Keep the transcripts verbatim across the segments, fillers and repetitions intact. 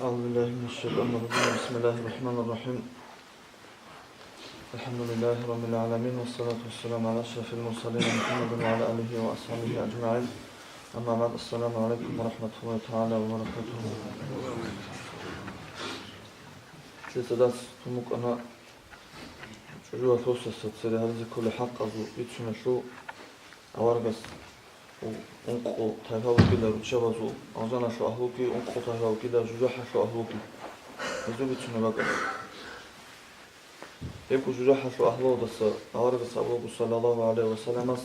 أعوذ بالله من الشيطان الرجيم. بسم الله الرحمن الرحيم. الحمد لله رب العالمين، والصلاة والسلام على أشرف المرسلين محمد وعلى آله وأصحابه أجمعين. أما بعد، السلام عليكم ورحمة الله تعالى وبركاته. Лъица дарс тун букӀана чӀужуялъул росасда цере гьаризе кколел хӀакъазул бицуналъул. Аварагас ункъо тайпа бугила руччабазул, алжаналъул агьлуги, ункъо тайпа бугила жужахӀалъул агьлуги. Гьезул бицунеб бакӀалъ. Гьебго жужахӀалъул агьлуялдаса аварагас абулаго, саллаллагьу гӀалайгьи ва салламас,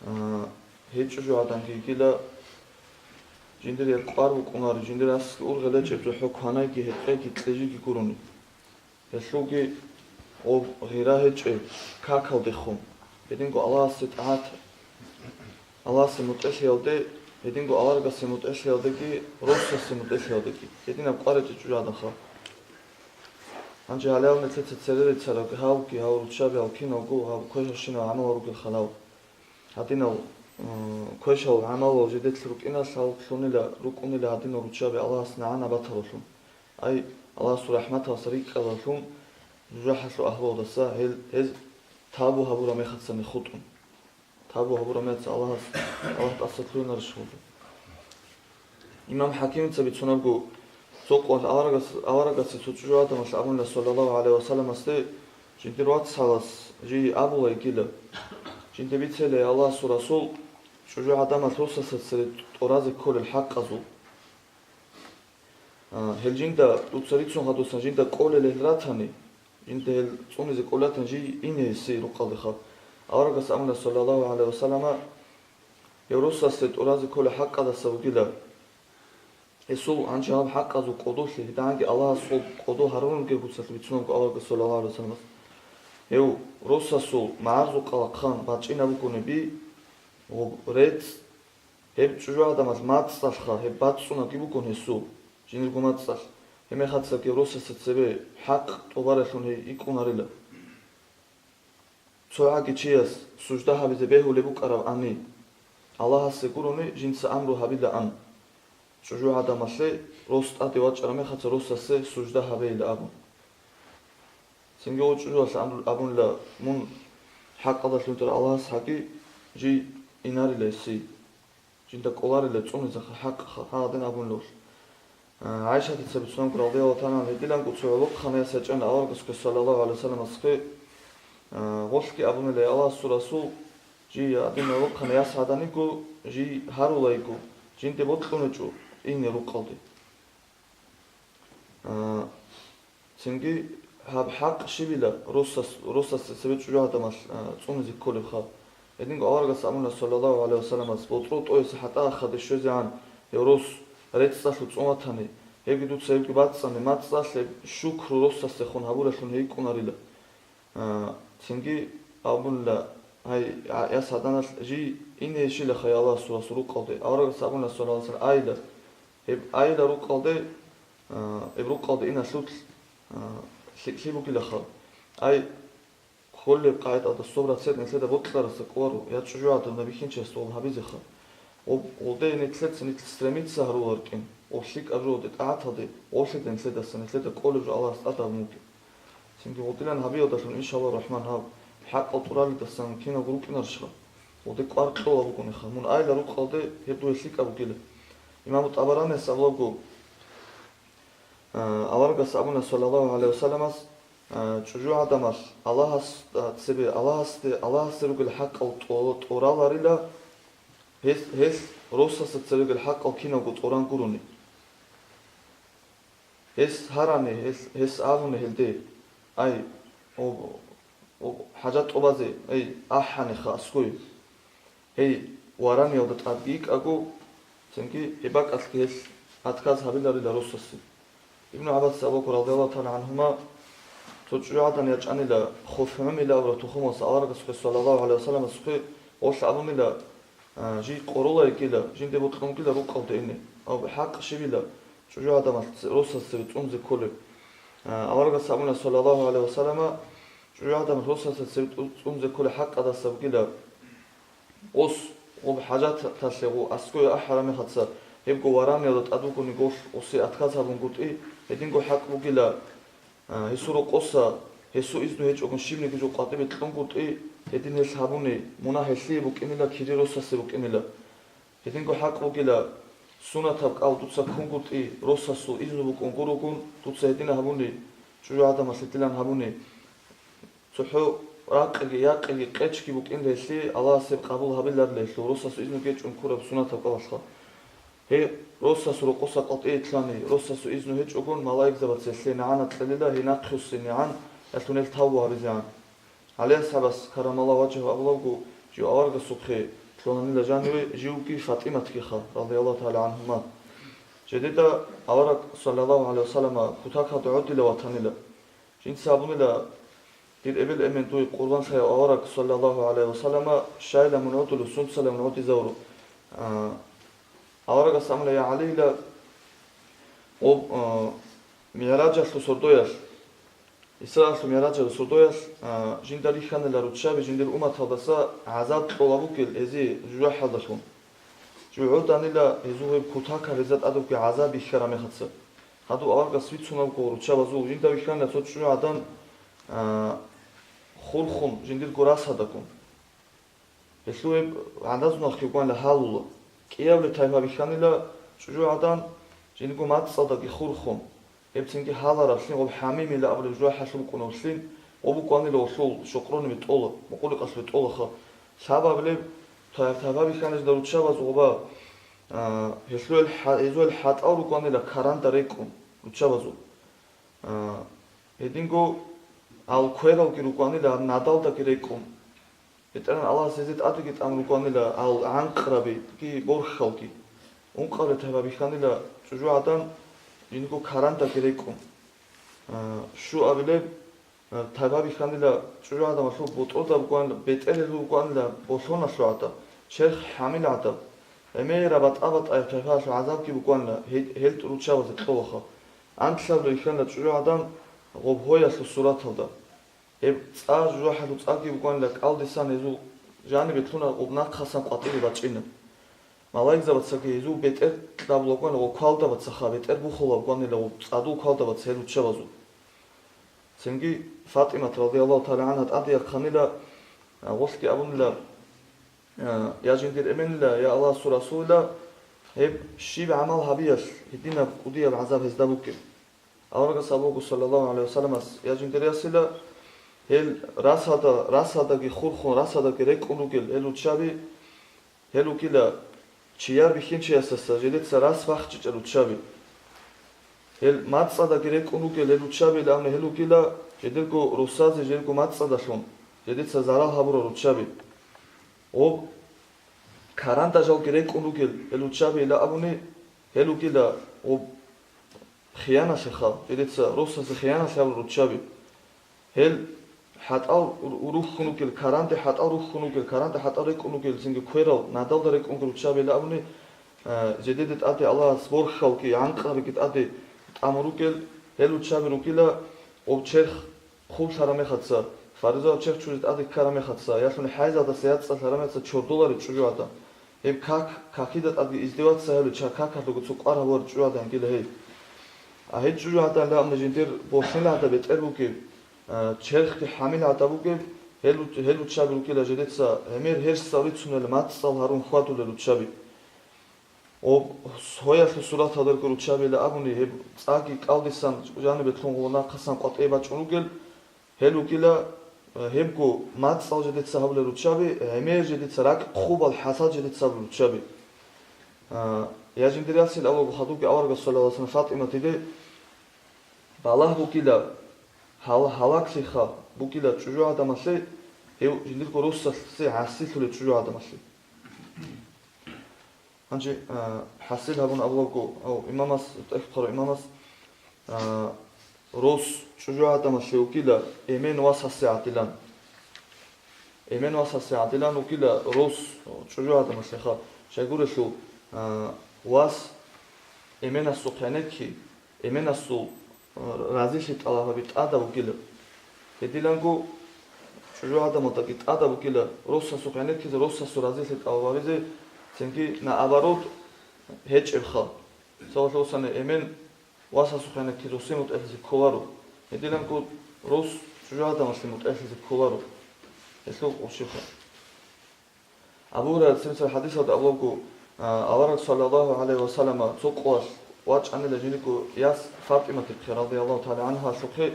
а, гьей чӀужугӀаданги йигила, жиндир гьеб кӀвар букӀунаро, жиндир асги ургъел гьечӀеб жо хӀукму гьанайги, гьекъейги, кьижиги гурони. Гьелъулги гъоб гъира гьечӀеб какалдехун, гьединго Аллагьасе тӀагӀат, Аллагьасе мутӀигӀлъиялде, гьединго аварагасе мутӀигӀлъиялдеги, росасе мутӀигӀлъиялдеги, гьединаб кӀвар гьечӀеб чӀужугӀаданха. Гьанже гьале гьал нилъеца цере реццарабги гьавги, гьав руччаби гьал киналго, гьаб квешалщинал гӀамал ругел халал. Гьадинал, м, квешал гӀамалал жидетлъи рукӀиналъ гьал лъунила, рукӀунила гьадинал руччаби Аллагьас нагӀана батаралъун. Ай, Аллагьасул рахӀматалдаса рикӀкӀалалъун жужахӀалъул агьлуялдаса гьел, гьез тавбу гьабураб мехацани хутӀун. Тавбу гьабураб мехаца Аллагьас, Аллагь тӀаса лъугьинарищ гьелда? Имам ХӀакимица бицунабго, цо къоялъ аварагас-, аварагасе цо чӀужугӀадамалъ абуна, саллаллагьу гӀалайгьи ва салламасде, жиндир вацгӀалас жий абула йигила, жинда бицейила, Аллагьасул Расул, чӀужугӀадамалъ росасда цере тӀуразе кколел хӀакъазул. А, гьел жинда, дуца рицун хадусан жинда кӀолел гьел ратани, жинда гьел цӀунизе кӀолел ратани жий ине гьесие рукъалдеха. Аварагас абуна, саллаллагьу гӀалайгьи ва саллама, гьев росасде тӀуразе кколел хӀакъаздаса бугила. Гьесул гьанже гьаб хӀакъазул кӀодолъи, гьедигӀанги Аллагьасул кӀодо гьарун ругеб гуцалъ бицунабго аварагас, саллаллагьу гӀалайгьи ва салламас. Гьев росасул магӀарзухъа вахъан бачӀинаб бугони би, гъоб рецц, гьеб чӀужугӀадамалъ мацӀалъха, гьеб бацӀцӀунаги бугон гьесул, жиндирго мацӀалъ, гьеб мехацаги росасда цебе хӀакъ тӀубаралъун гьей икӀунарила. Цо гӀаги чияс сужда гьабизе бегьулеб букӀарабани, Аллагьасе гурони жинца амру гьабилаан, чӀужугӀадамалъе рос тӀаде вачӀараб мехаца росасе сужда гьабейила абун. Цинги гъов чӀужуялъ амру-, абунила, мун хӀакъалдалъун тӀад Аллагьас гьаги, жий инарила гьесие. Жинда кӀоларила цӀунизеха хӀакъ, гьадин абунила гъолъ. А, ГӀайшатица бицунанго, радияллагьу тагӀала гӀангьа, гьединго цо гӀолохъанай яс ячӀана аварагасухъе, саллаллагьу гӀалайгьи ва салламасухъе, а, гъолъги абунила, я Аллагьасул Расул, жий гьадин гӀолохъанай яс гӀаданиго, жий гьарулайго, жинде бокьун гьечӀо ине рукъалде. А, Цинги гьаб хӀакъ щибила росас-, росасда цебе чӀужугӀадамалъ, а, цӀунизе кколебха? Гьединго аварагас абуна, саллаллагьу гӀалайгьи ва салламас, боцӀрол тӀоясе хӀатӀа ахаде щвезегӀан гьев рос реццалъул цӀун ватани, гьебги дуца гьебги бацӀцӀани, мацӀалъ гьеб шукру росасдехун гьабуралъун гьей икӀунарила. А, цинги абунила, гьай, гӀа-, яс гӀаданалъ жий ине гьечӀилаха, я Аллагьасул Расул, рукъалде. Аварагас абуна, саллаллагьу гӀалайгьи ва саллам, айила. Гьеб айила рукъалде, а, гьеб рукъалде иналъул, а, лъикӀлъи бугилаха. Ай, кколеб къагӀидалда сто процент нилъеда бокьарасда кӀоларо, я чӀужугӀадан бихьинчиясда гъоб гьабизеха. Гъоб, гъолде нилъеца нилъ стремиться гьаруларкӀин, гъоб лъикӀаб жо гъолде тӀагӀаталде, гъолъида нилъедаса нилъеда кӀолеб жо Аллагьас тӀадаб бугеб. Цинги гъолдилан гьабиялдалъун, иншаллагь рахман, гьаб хӀакъал тӀуралидасан киналго рукӀинарищха? Гъолде кӀвар кьола бугониха, мун айила рукъалде, гьеб дуе лъикӀаб бугила. Имаму ТӀабаранияс абулаго, а, аварагас абуна, саллаллагьу гӀалайгьи ва салламас, а, чӀужугӀадамалъ Аллагьас, а, цебе, Аллагьасде, Аллагьасде ругел хӀакъал тӀо-, тӀураларила, гьес, гьелъ росасда цебе ругел хӀакъал киналго тӀуран гурони. Гьес гьарани, гьес, гьес абуни гьелде, ай, о, о, хӀажат тӀубазе, ай, ахӀаниха аскӀой. Гьей, вараниялда тӀадги йикӀаго, цинги гьеб бакӀалъги гьелъ отказ гьабиларила росасе. Ибну ГӀаббас абулаго, радияллагьу тагӀала гӀангьума, цо чӀужугӀадан ячӀанила ХуфгӀумил абураб тухумалъ аварагасухъе, саллаллагьу гӀалайгьи ва салламасухъе, гъолъ абунила, а, жий къоролайгила, жинде бокьунгила рукъалде ине. Аб хӀакъ щибила чӀужугӀадамалъ ц-, росасда цебе цӀунзе кколеб? А, аварагас абуна, саллаллагьу гӀалайгьи ва саллама, чӀужугӀадамалъ росасда цебе тӀу-, цӀунзе кколеб хӀакъадаса бугила, ос, гъоб хӀажаталъе гъо аскӀове ахӀараб мехаца, Гьебго вараниялда тӀад вугони гъолъ гъусе отказ гьабунгутӀи, гьединго хӀакъ бугила, а, гьесул рокъоса гьесул изну гьечӀогун щибниги жо къватӀибе кьунгутӀи, гьедин гьелъ гьабуни, мунагь гьелъие букӀинила, кири росасе букӀинила. Гьединго хӀакъ бугила, сунатаб кӀал дуца ккунгутӀи, росасул изну букӀун гуругун, дуца гьедин гьабуни, чӀужугӀадамалъе дилан гьабуни, цохӀо ракъиги, якъиги, къечги букӀин гьелъи, Аллагьас гьеб къабул гьабиларила гьелъул, росасул изну гьечӀун ккураб сунатаб кӀалалъха. Гьей, росасул рокъоса къватӀие лъани, росасул изну гьечӀогун, малаикзабаца гьелъие нагӀана кьелила, гьей нахъюсин нигӀан, ялъун гьел тавбу гьабизегӀан. ГӀали асхӀабас, каррамаллагьу важгьагьу, абулебго, жив аварагасухъе лъугьанила жаниве, живги ФатӀиматгиха, радияллагьу тагӀала гӀангьума. Жидеда авараг, саллаллагьу гӀалайгьи вассаллама, кутакалда гӀодила ватанила. Жинца абунила, дир эбел-эмен дуе къурбанлъаяв авараг, саллаллагьу гӀалайгьи вассаллама, щайила мун гӀодулев, сунцала мун гӀодизавурав. А, аварагас абуна, я ГӀалила, гъоб, а, МигӀражалъул сордоялъ, Исраалъул МигӀражалъул сордоялъ, а, жинда рихьанила руччаби жиндир умматалдаса гӀазаб кьола букӀел гьезие жужахӀалдалъун. Жив гӀоданила гьезул гьеб кутакаб гьезда тӀадубги гӀазаб бихьараб мехаца. Гьадуб аварагас бицунабго руччабазул жинда вихьанила цо чӀужугӀадан, а, хурхун жиндирго расадаккун. Гьелъул гьеб гӀадазул нахъе вукӀанила гьалула. КӀиябли тайпа бихьанила чӀужугӀадан жиндирго мацӀалдаги хурхун. Гьеб цинги гьалараблъин гъоб ХӀамимила абулеб жужахӀалъув букӀунаблъин, гъоб букӀанила гъолъул щокърони бетӀола, мукъуликъалъ бетӀолаха. Лъабабилеб тайпа бихьанила жинда руччабаз гъоба, а, гьелъул хӀа-, гьезул хӀатӀал рукӀанила каранда рекӀун руччабазул. А, гьединго ал квералги рукӀанила надалдаги рекӀун. БетӀергьан Аллагьас гьезие тӀадеги тӀамун рукӀанила ал гӀанкърабиги борхьалги. Ункъабилеб тайпа бихьанила чӀужугӀадан жиндирго карандаги рекӀун. А, щуабилеб, а, тайпа бихьанила чӀужугӀадамалъул ботӀрода букӀанила, бетӀер гьезул букӀанила болъоналъул гӀадаб, черх хӀамил гӀадаб. ГӀемераб батӀа-батӀаяб тайпаялъул гӀазабги букӀанила гьел, гьел руччабазе кьолаха. Анлъабилеб бихьанила чӀужугӀадан гъоб гьоялъул сураталда. Гьеб цӀа жужахӀалъул цӀаги букӀанила кӀалдисан гьезул жанибе лъуна, гъоб нахъасан къватӀибе бачӀина. Малаикзабацаги гьезул бетӀер кьабулагуна ва квалдабацаха бетӀер бухулабгуанила ва цӀадул квалдабаца гьел руччабазул. Цинги ФатӀимат, радияллагьу тагӀала гӀангьа, тӀаде яхъанила, а, гъолъги абунила, а, я жиндир эменила, я Аллагьасул Расулила, гьеб щиб гӀамал гьабиялъ гьединаб кӀудияб гӀазаб гьезда букӀин? Аварагас абуго, саллаллагьу гӀалайгьи вассалламас, я жиндир ясила, гьел расада, расадаги хурхун, расадаги рекӀун ругел гьел руччаби, гьел ругила чияр бихьинчиясдаса жедеца рас бахчичӀел руччаби. Гьел мацӀалдаги рекӀун ругел гьел руччабила, амма гьел ругила жедерго росазе жерго мацӀалдалъун жедеца зарал гьабурал руччаби. Гъоб карандажалги рекӀун ругел гьел руччабила абуни, гьел ругила гъоб хияналъеха, жедеца росазе хияналъ гьабурал руччаби. Гьел хӀатӀал рухьун ругел, каранде хӀатӀал рухьун ругел, каранде хӀатӀал рекӀун ругел, цинги кверал надалда рекӀун ругел руччабила абуни, а, жедеде тӀаде Аллагьас борхьалги гӀанкъабиги тӀаде тӀамун ругел, гьел руччаби ругила гъоб черх хъублъараб мехаца, фаризаяб черх чуризе тӀаде ккараб мехаца, ялъуни хӀайзалдаса яцӀцӀалъараб мехаца чордоларел чӀужугӀадан. Гьеб как, какида тӀадги издеваться гьабулел чагӀ какалъуго цо кӀвар гьабурал чӀужугӀадан гила гьей. А гьел чӀужугӀадан лаамна жиндир болъила гьадаб бетӀер бугеб, а, черхги хӀамил гьадаб бугеб, гьел, гьел руччаби ругила жедеца гӀемер гьерсал рицунел мацӀал гьарун хьвадулел руччаби. Об гьоялъул сураталдаго руччабила абуни, гьеб цӀаги кӀалдисан жанибе лъун гъула нахъасан къватӀие бачӀун ругел, гьел ругила, э, гьебго мацӀал жедеца гьабулел руччаби, гӀемер жедеца ракӀ хъубал хӀасад жедеца гьабулел руччаби. А, я жиндир ясил абуго хадубги аварагас, саллаллагьу гӀалайгьи вассаллам, ФатӀиматиде балагь бугила, гьал-, гьалаклъиха бугила чӀужугӀадамалъе, гьев жиндирго росалъе гӀасилъулев чӀужугӀадамалъе. Гьанже, а, хӀасил гьабун абулаго, гьав имамас, тӀехь хъварав имамас, а, рос чӀужугӀадамалъе вукӀила эмен васасе гӀадилан. Эмен васасе гӀадилан вукӀила рос чӀужугӀадамалъеха. Щайгурелъул, а, вас эменасухъ гӀенекки, эменасул, а, разилъи тӀалаб гьаби тӀадаб бугила. Гьединго чӀужугӀадамалдаги тӀадаб бугила росасухъ гӀенеккизе, росасул разилъи тӀалаб гьабизе, цинги наоборот, гьечӀебха. Мисалалъе босани, эмен васасухъе кирусе мутӀигӀлъизе кколаро. Гьединго рос чӀужугӀаданалъе мутӀигӀлъизе кколаро. Гьелъул къурщибха. Абу Гьурайрат цинцал хӀадисалда абулаго, а, авараг саллаллагьу гӀалайгьи ва саллама цо къоялъ вачӀанила жиндирго яс ФатӀиматихъе, радияллагьу тагӀала гӀангьалъухъе.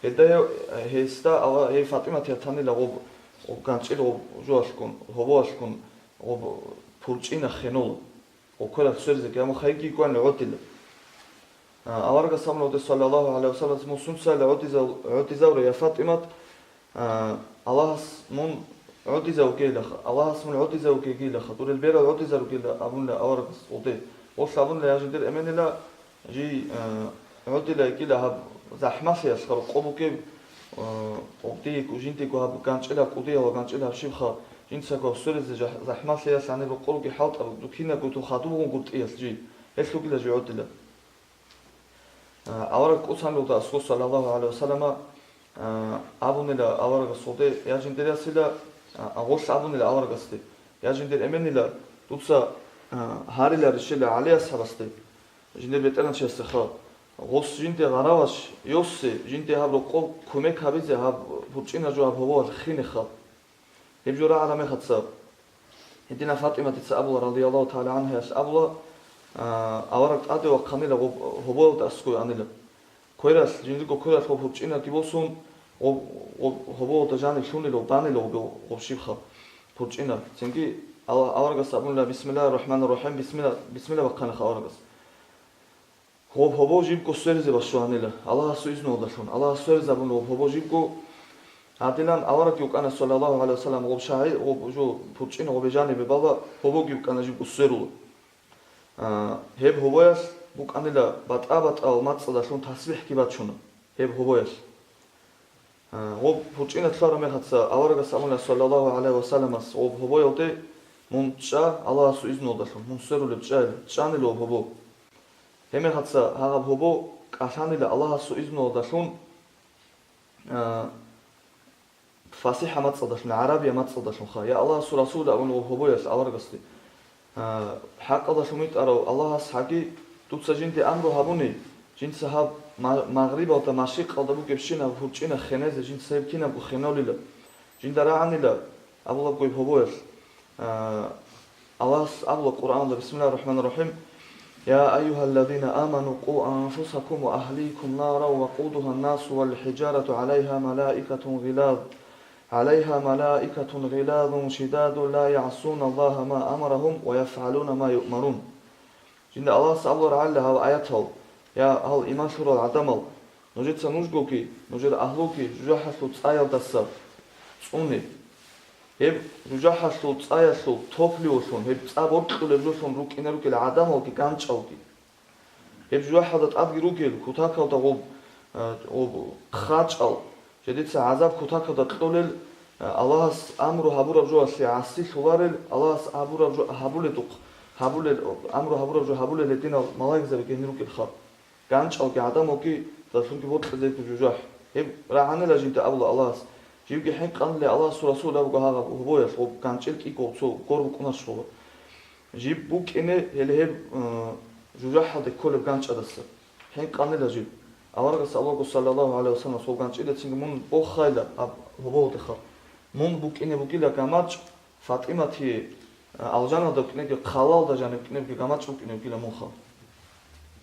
Гьелдая, гьесда ава-, гьей ФатӀиматида танила гъоб, гъоб ганчӀил гъоб жоялъгун, гьобоялъгун гъоб пурчӀина хенола. Гъоб квералъ сверизеги, амма хайги гьикъанила гӀодила. А, аварагас абуна гьесда, саллаллагьу гӀалайгьи ва саллам, мун сунцайила гӀодизав-, гӀодизавра, я ФатӀимат, а, Аллагьас мун гӀодизавгейилаха, Аллагьас мун гӀодизавгейилаха, дурел берал гӀодизаргила абунила аварагас гъоде. Гъолъ абунила, я жиндир эменила, жий, а, гӀодила йикӀила гьаб захӀмалъиялъ рокъоб бугеб, а, гъоб дие жиндиего гьаб ганчӀила кӀудиял ва ганчӀила гьаб щибха, жинцаго гьаб сверизе жахӀ-, захӀмалъиялъ гьаниб рокъоб бугеб хӀалтӀаб, духъ кинабго духъ хадуб бугун гуртӀиялъ жий, гьелъ ругила жий гӀодила. А, авараг кӀуцӀанлъулда аскӀов, саллаллагьу гӀалайгьи ва саллама, а, абунила аварагас гъоде, я жиндир ясила, а, гъолъ абунила аварагасде, я жиндир эменила, дуца, а, гьарила рещела ГӀали асхӀабасде, жиндир бетӀергьанчиясдеха, гъос жинде гъараваш йосе, жинде гьаб рокъоб кумек гьабизе гьаб пурчӀина жо гьаб гьобоялъ хинеха. Гьеб жо рагӀараб мехалъ, гьединав ФатӀиматица абула, радияллагьу тагӀала гӀангьаялъ абула, а, авараг тӀаде вахъанила гъоб гьобоялда аскӀове анила. Квералъ, жиндирго квералъ гъоб пурчӀинаги босун, гъоб, гъоб гьобоялда жаниб лъунила, банила гъоб, гъоб щибха пурчӀина. Цинги ала-, аварагас абунила, бисмиллагьир рахӀманир рахӀим, бисмилла, бисмилла бахъаниха аварагас. Гъоб гьобо жибго сверизе баччуланила, Аллагьасул изнуялдалъун. Аллагьас сверизабуна гъоб гьобо жибго. Гьадинан аварагги вукӀана, саллаллагьу гӀалайгьи ва саллам, гъоб шагьи-, гъоб жо пурчӀина гъобе жанибе бала, гьобоги вукӀана жибго сверула. А, гьеб гьобоялъ букӀанила батӀа-батӀал мацӀалдалъун тасбихӀги бачуна гьеб гьобоялъ. А, гъоб пурчӀина лъараб мехалъ аварагас абуна, саллаллагьу гӀалайгьи ва салламас, гъоб гьобоялде, мун чӀа, Аллагьасул изнуялдалъун, мун сверулеб чӀа, чӀанила гъоб гьобо. Гьеб мехалъ гьагъаб гьобо кӀалъанила Аллагьасул изнуялдалъун, а, фасихӀа мацӀалдалъун, гӀарабия мацӀалдалъунха. Я Аллагьасул Расул, абуна гъоб гьобоялъ аварагасде, а, хӀакъалдалъун витӀарав Аллагьас гьаги, дуца жинде амру гьабуни, жинца гьаб ма-, магърибалда, машрикъалда бугебщинаб пурчӀина хенезе, жинца гьеб кинабго хенолила. Жинда рагӀанила абулаб гъоб гьобоялъ. А, Аллагьас абула Къуръаналда, бисмиллагьир рахӀманир рахӀим, «Я айюгьаллазина аману, къу анфусакум ва агьликум наран вакъудугьан-насу вал-хӀижарату гӀалайгьа малаикатун гъилаз, гӀалайгьа малаикатун гъилазун шидадун ла ягӀсуналлагьа ма амарагьум ва яфгӀалуна ма юъмарун». Жинда Аллагьас абуларгӀанила гьал аятал, я, гьал иман лъурал гӀадамал, нужеца нужгоги, нужер агьлуги жужахӀалъул цӀаялдаса цӀуне. Гьеб жужахӀалъул цӀаялъул топливолъун, гьеб цӀа боркьулеб жолъун рукӀине ругел гӀадамалги ганчӀалги. Гьеб жужахӀалда тӀадги ругел, кутакалда гъоб, а, гъоб хъачӀал, жидеца гӀазаб кутакалда кьолел, а, Аллагьас амру гьабураб жоялъе гӀасилъуларел, Аллагьас абураб жо гьабуледухъ, гьабулел, амру гьабураб жо гьабулел гьединал малаикзаби гьенир ругелха. ГанчӀалги гӀадамалги, далъунги бокьизе буго жужахӀ. Гьеб рагӀанила жинда абула Аллагьас. Живги хӀинкъанила Аллагьасул Расул абуго гьагъаб гьобоялъ гъоб ганчӀил кӀиго цо гор букӀунарщ гъоба. Жиб букӀине гьеле гьеб, э, жужахӀалде кколеб ганчӀадаса. ХӀинкъанила жиб. Аварагас абулаго, саллаллагьу гӀалайгьи ва саллам, гъоб ганчӀидацинги мун бохайила гьаб гьоболдеха. Мун букӀине бугила гамачӀ, ФатӀиматие, а, алжаналда букӀинеги, хъалалда жаниб букӀинебги, гамачӀ букӀине бугила мунха.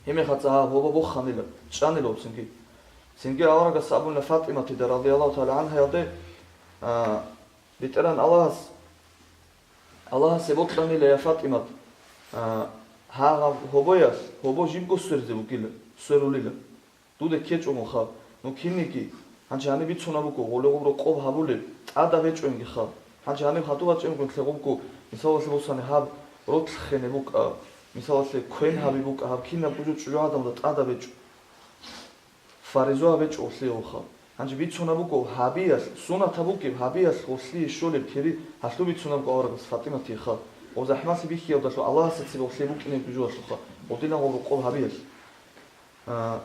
Гьеб мехалъ гьаб гьобо боханила, чӀанила цинги. Цинги аварагас абуна ФатӀиматида, радияллагьу тагӀала гӀангьаялде, а, БетӀергьан Аллагьас, Аллагьасе бокьанила, я ФатӀимат, а, гьагъаб гьобоялъ, гьобо жибго сверзе бугила, сверулила. Дуда ккечӀогонха, ну кинниги, гьанже гьаниб бицунаб буго, гъоле гъуб рокъоб гьабулеб, тӀадаб гьечӀонгиха. Гьанже гьаниб хадуб бачӀингун лъе гъубго, мисалалъе босани, гьаб ролъ хене букӀа, мисалалъе, квен гьаби букӀа, гьаб кинабго жо чӀужугӀадамда тӀадаб гьечӀо. Фаризо гьаб гьечӀо гъолъие гъуха. Гьанже бицунаб буго, гьабиялъ, сунатаб бугеб, гьабиялъ гъолъие щолеб кири гьалъу бицунаб буго аварагас ФатӀиматиха. Гъоб захӀмалъи бихьиялдалъун Аллагьасда цебе гъолъие букӀинеб жо гьалъуха, гъодилан гъоб рокъоб гьабиялъ. А,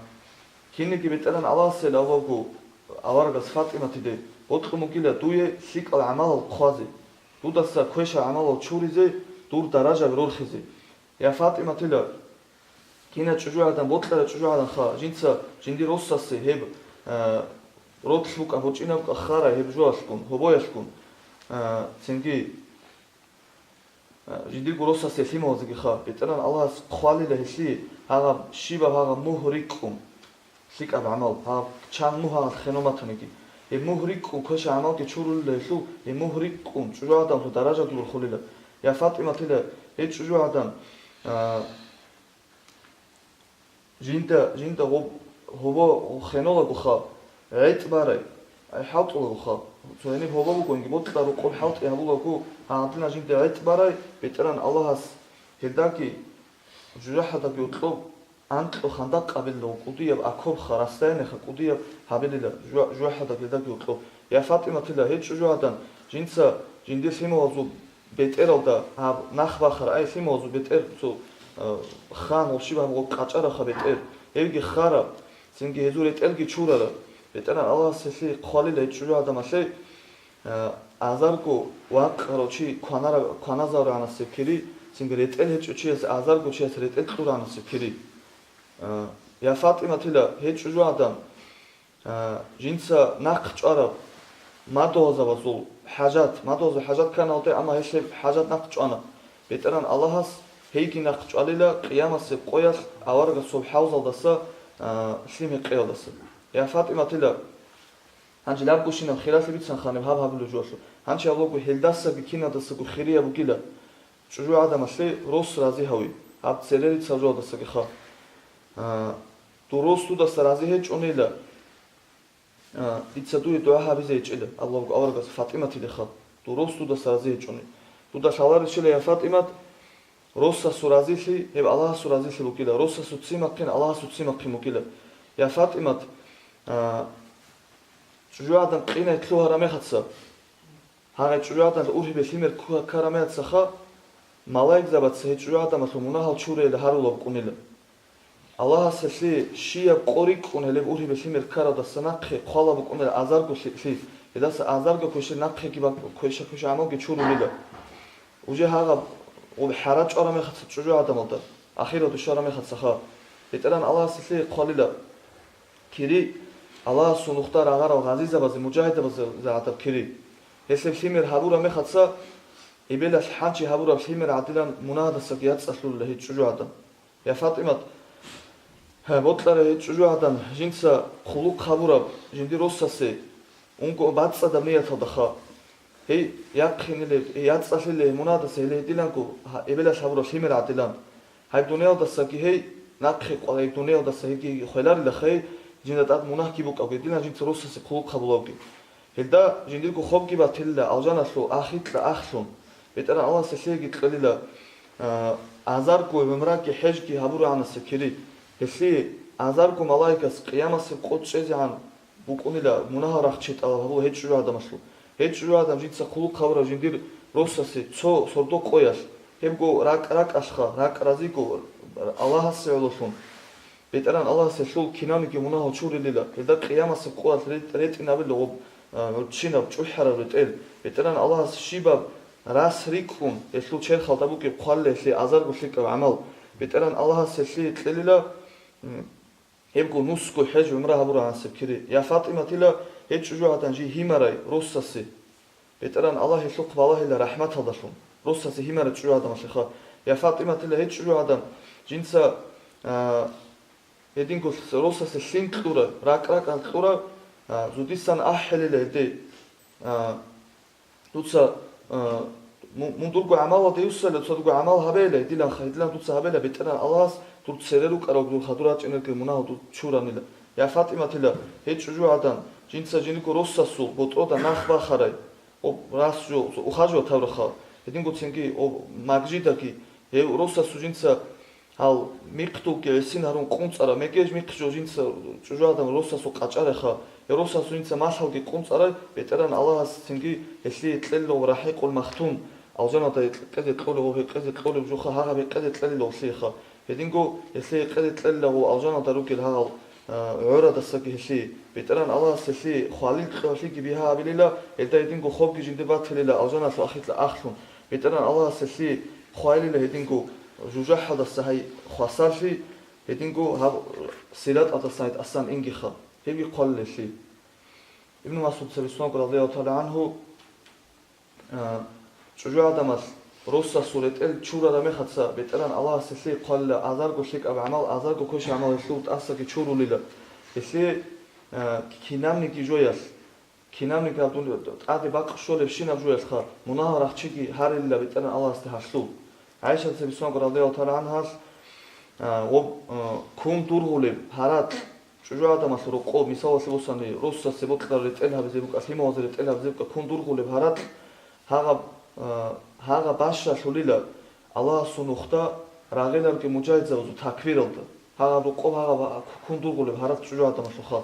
кинниги БетӀергьан Аллагьасел авлавго аварагас ФатӀиматиде бокьун бугила дуе лъикӀал гӀамалал хъвазе, дудаса квешал гӀамалал чуризе, дур даражаби рорхизе. Я ФатӀиматила, кина чӀужугӀадан, бокьара чӀужугӀаданха, жинца жиндир росасе гьеб, а, ролъ букӀа, гьоркьинаб букӀа хара гьеб жоялъгун, гьобоялъгун, а, цинги, а, жиндирго росасе лъималазегиха, БетӀеран Аллагьас хъвалила гьелъие гьагъаб щибаб гьагъаб мугь рикӀкӀун. ЛъикӀаб гӀамал, гьаб чан мугь гьагъал хеноматаниги. Гьеб мугь рикӀкӀун квеша гӀамалги чурулила гьелъул, гьеб мугь рикӀкӀун чӀужугӀаданлъул даражаги борхулила. Я ФатӀиматила, гьей чӀужугӀадан, а, жинда, жинда гъоб-, гьобо хенолагоха, гӀетӀ барай, ай хӀалтӀулагоха. Цо гьениб гьобо бугониги, бокьа рукъоб хӀалтӀи гьабулаго, гьагъадина жинда гӀетӀ барай, БетӀеран Аллагьас гьелдаги жужахӀалдаги гьоркьоб анкьго хандакъ абилалъул кӀудияб окопха, расстояниеха кӀудияб гьабилила жу-, жужахӀалдаги гьелдаги гьоркьоб. Я ФатӀиматила, гьей чӀужугӀадан, жинца жиндир лъималазул бетӀералда гьаб нах бахара, ай лъималазул бетӀер цо, а, хан, гъоб щибаб гъоб къачӀараха бетӀер, гьевги хара, цинги гьезул ретӀелги чурара. БетӀеран Аллагьас гьелъие хъвалила гьей чӀужугӀадамалъе, а, азарго вакъарав чи кванара-, кваназарогӀанасеб кири, цинги ретӀел гьечӀев чияс азарго чияс ретӀел кьурогӀанасеб кири. А, я ФатӀиматила, гьей чӀужугӀадан, а, жинца нахъ чӀвараб мадугьалзабазул хӀажат, мадугьалзабазул хӀажат кканалде, амма гьелъ гьеб хӀажат нахъ чӀвана. БетӀеран Аллагьас гьейги нахъ чӀвалила къиямасеб къоялъ аварагасул хӀавзалдаса, а, лъим гьекъеялдаса. Я ФатӀиматила, гьанже лъабгощинаб хиралъи бицанха гьаниб гьаб гьабулеб жоялъул. Гьанже гьабулаго гьелдасаги киналдасаго хирияб бугила чӀужугӀадамалъе рос рази гьави, гьаб церерицал жоялдасагиха. А, дур рос дудаса рази гьечӀонила, а, дица дуе дугӀа гьабизе гьечӀила, Аллагьго аварагас ФатӀиматилиха, дур рос дудаса рази гьечӀони. Дуда лъаларищила, я ФатӀимат, росасул разилъи, гьеб Аллагьасул разилъи букӀила, росасул ццимахъин Аллагьасул ццимахъин букӀила. Я ФатӀимат, а, чӀужугӀадан къинай лъугьараб мехаца, гьагъай чӀужугӀадан ургьибе лъимер ккараб мехацаха, малаикзабаца гьей чӀужугӀадамалъул мунагьал чурейилан гьарулеб букӀунила. Аллагьас гьелъие щияб къо рикӀкӀун гьелеб ургьибе лъимер ккаралдаса нахъе хъвалеб букӀунила азарго лъи-, лъи, гьелдаса азарго квешел нахъеги бак-, квеша-квеша гӀамалги чурулила. Уже гьагъаб гъоб хӀара чӀвараб мехаца чӀужугӀадамалда, ахиралде щвараб мехацаха, БетӀеран Аллагьас гьелъие хъвалила кири, Аллагьасул нухда рагъарал гъазизабазе, мужагьидабазе гӀадаб кири. Гьелъ гьеб лъимер гьабураб мехаца, эбелалъ хӀанчи гьабураб лъимер гӀадилан мунагьалдасаги яцӀцӀалъулила гьей чӀужугӀадан. Я ФатӀимат, гьа, бокьара гьей чӀужугӀадан, жинца хъулухъ гьабураб жиндир росасе унго бацӀцӀадаб нияталдаха. Гьей яхъинилеб, гьей яцӀцӀалъилеб мунагьалдаса гьеле гьедиланго, гьа, эбелалъ гьабураб лъимер гӀадилан. Гьаб дуниялдасаги гьей нахъе къварай, дуниялдаса гьейги хвеларилаха гьей, жинда тӀад мунагьги букӀабги, динан жинца росасе хъулухъ гьабулавги. Гьелда жиндирго хобги батилила алжаналъул ахикьа ахлъун. БетӀеран Аллагьас гьелъиеги кьолила, а, азарго гӀумраги хӀежги гьабурагӀанасеб кири. Гьелъие азарго малаикас къиямасеб къо чӀезегӀан букӀунила мунагьал рахчи тӀалаб гьабула гьей чӀужугӀадамалъул. Гьей чӀужугӀадам жинца хъулухъ гьабурав жиндир росасе цо сордо къоялъ, гьебго ракӀ-ракӀалъха, ракӀ-разиго Аллагьасе гӀололъун. БетӀеран Аллагьас гьелъул кинабниги мунагьал чурилила, гьелда къиямасеб къоялъ ретӀ-, ретӀинабила гъоб, а, гӀурччинаб чӀухӀараб ретӀел. БетӀеран Аллагьас щибаб рас рикӀкӀун гьелъул черхалда бугеб хъвалила гьелъие азарго лъикӀаб гӀамал. БетӀеран Аллагьас гьелъие кьелила, м, гьебго нусго хӀеж-гӀумра гьабурагӀансеб кири. Я ФатӀиматила, гьей чӀужугӀадан жий гьимарай росасе. БетӀеран Аллагь гьелъухъ балагьила рахӀматалдалъун, росасе гьимарай чӀужугӀадамалъеха. Я ФатӀиматила, гьей чӀужугӀадан, а, гьединго росасе лъим кьура, ракӀ-ракӀал кьура, а, зудисан ахӀилила гьелде, а, Дуца, а, му-, мун дурго гӀамалалде юссайила, цо дурго гӀамал гьабейила, гьедиланха, гьедилан дуца гьабейила, БетӀеран Аллагьас дур цере рукӀарал дур хадур рачӀинелги мунагьал дур чуранила. Я ФатӀиматила, гьей чӀужугӀадан, жинца жиндирго росасул ботӀрода нах бахарай, о, рас жо, ухаживать гьабурахъал, гьединго цинги, о, магжидаги, гьев росасул жинца Гьал михъдулги гӀисин гьарун къунцӀараб мегеж михъ жо жинца чӀужугӀадан росасул къачӀареха, я росасул жинца малъалги къунцӀарай, БетӀеран Аллагьас цинги гьелъие кьелилав рахӀикъул махтум, алжаналда гьекъезе кьолев ва гьекъезе кьолеб жоха гьагъаб гьекъезе кьелилав лъиеха. Гьединго гьелъие гьекъезе кьелилав алжаналда ругел гьагъал, а, гӀорадасаги гьелъие. БетӀеран Аллагьас гьелъие хвалил кьолъиги бигьа гьабилила, гьелда гьединго хобги жинде батилила алжаналъул ахикьа ахлъун. БетӀеран Аллагьас гьелъие хвалила гьединго жужахӀалдаса гьай хвасарлъи, гьединго гьаб сиратӀалдаса гьай тӀасан ингиха, гьебги хъвалилелъи. Ибн МасгӀуд цебе сонго, радияллагьу тагӀала гӀангьу, а, чӀужугӀадамал росасул ретӀел чурараб мехаца БетӀеран Аллагьас гьелъие хъвалила азарго лъикӀаб гӀамал, азарго квеш гӀамал гьелъул тӀасаги чурулила. Гьелъие, а, кинабниги жоялъ, кинабниги гьаб дун тӀаде бакъ щолебщинаб жоялъха, мунагьал рахчиги гьарилила БетӀеран Аллагьасде гьалъул. ГӀайшатица цебе сонго, радияллагьу тагӀала гӀангьа, а, гъоб, а, ккун дургъулеб гьаракь, чӀужугӀадамалъул рокъоб, мисалалъе босани, росасе бокьараб ретӀел гьабизе букӀа, лъималазе ретӀел гьабизе букӀа, ккун дургъулеб гьаракь, гьагъаб, а, гьагъаб бащалъулила Аллагьасул нухда рагъеларги мужагьидзабазул такбиралда. Гьагъаб рокъоб, гьагъаб ккун дургъулеб гьаракь чӀужугӀадамалъулха.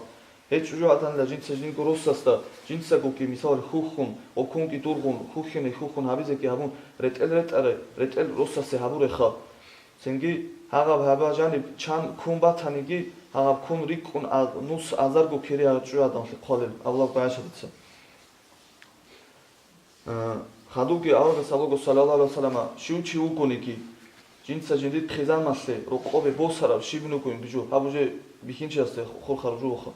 Гьей чӀужугӀаданила жинца жинго росасда, жинцагоги, мисал, хьухьун, ва ккунги дургъун, хьухьине хьухьун гьабизеги гьабун, ретӀел ретӀаре, ретӀел росасе гьабурехха. Цинги гьагъаб гьаба жаниб чан ккун батаниги, гьагъаб ккун рикӀкӀун а-, нус азарго кири гьаракь чӀужугӀадамалъе хъвалел, абула ГӀайшатица. Э, хадубги аварагас абуго, саллаллагьу гӀалайгьи вассаллама, щив чи вугониги, жинца жиндир хъизаналъе рокъобе босарав щиб вугониги жо, гьаб уже бихьинчиясде хурхараб жо буха.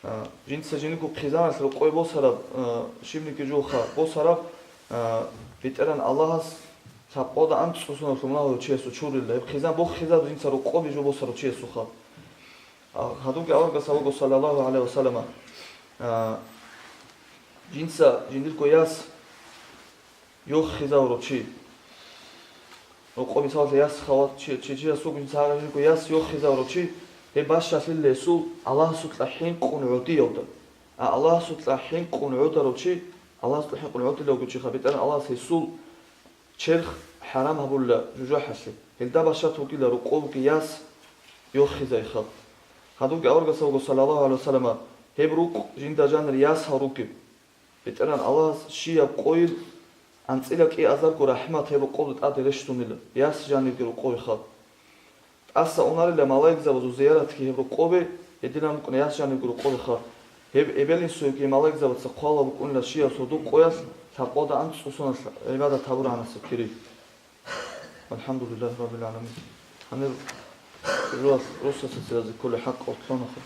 Э, жинца жиндирго хъизаналъе рокъобе босарав, э, щибниги жоха босарав, э, БетӀеран Аллагьас лъабкъоялда анцӀго соналъ мунагьал чиясул чурила, гьеб хъизан бохизаб жинца рокъобе жо босарав чиясулха. А, гьадинги аварагас абуго, саллаллагьу гӀалайгьи вассаллама, а, жинца жиндирго яс йохизавурав чи, рокъо мисалалъе яс хават чи, чи, чиясулго жинца гьагъа жиндирго яс йохизавурав чи, гьеб бащалъилла гьесул Аллагьасукьа хӀинкъун гӀодиялда. А Аллагьасукьа хӀинкъун гӀодарав чи, Аллагьасукьа хӀинкъун гӀодилавго чиха, БетӀеран Аллагьас гьесул черх хӀарам гьабула жужахӀалъе, гьелда бащад вугила рокъовги яс йохизайха. Гьадинги аварагас абуго, саллаллагьу гӀалайгьи вассаллама, гьеб рукъ жинда жанир яс гьал ругеб. БетӀеран Аллагьас щияб къойил анцӀила кӀиазарго рахӀмат гьеб рокъовда тӀаде рещтӀунила, яс жанирги рокъовиха. ТӀаса унарила малаикзабазул зияратги гьеб рокъове, гьединан букӀуна яс жанибго рокъовеха. Гьеб эбел-инсуеги малаикзабаца хъвала букӀунила щияв сордо къоялъ лъабкъоялда анцӀго соналъ гӀибадат гьабурагӀанасеб кири. АлхӀамдулиллагьи раббил гӀаламин. Гьанир жугьутӀ росасе церазе кколеб хӀакъ лъугьунаха.